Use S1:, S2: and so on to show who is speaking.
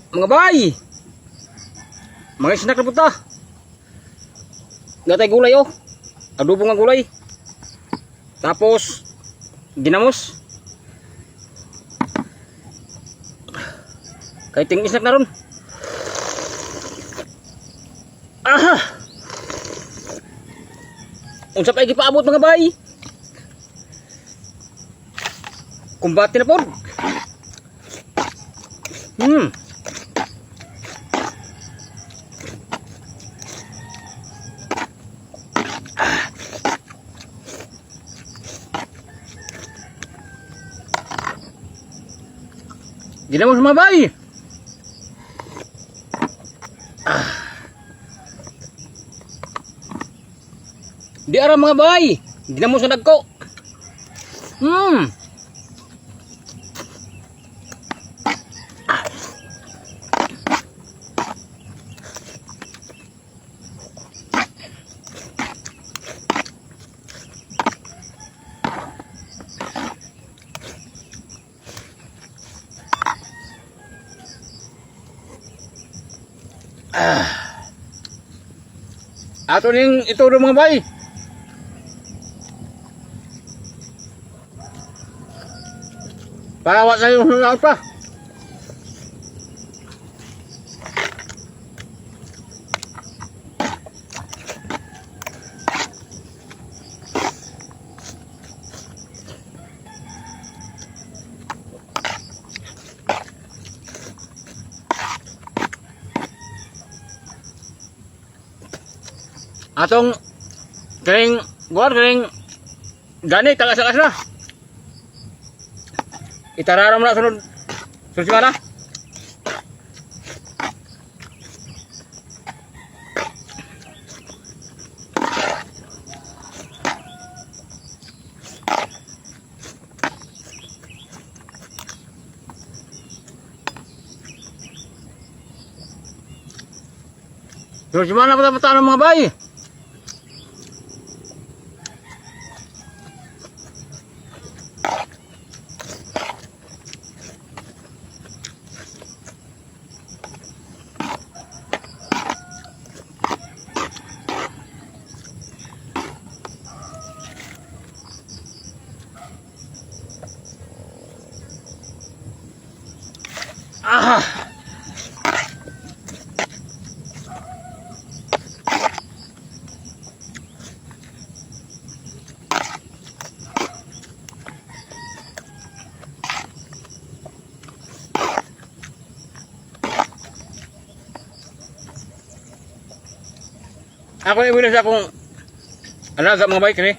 S1: Mga bay! Mga snack na puta. Gatay gulay oh. Adobo nga gulay. Tapos ginamos. Kay ting snack na ron. Aha! Unsa pa gipaabot, mga bay? Kumbate na pod. Di na mo sumabay. Ah. Di ara, mga bay. Di na mo sa dagko. Ato ning ito mga bay. Para wa sa yung pa. Atong kining guard kining gani tagas-tagas na. Itararam na sunod sunod semana. Sunod semana pa tayo, mga bay. Ah! Ako iwila sa akong alaga, mga bay, kini.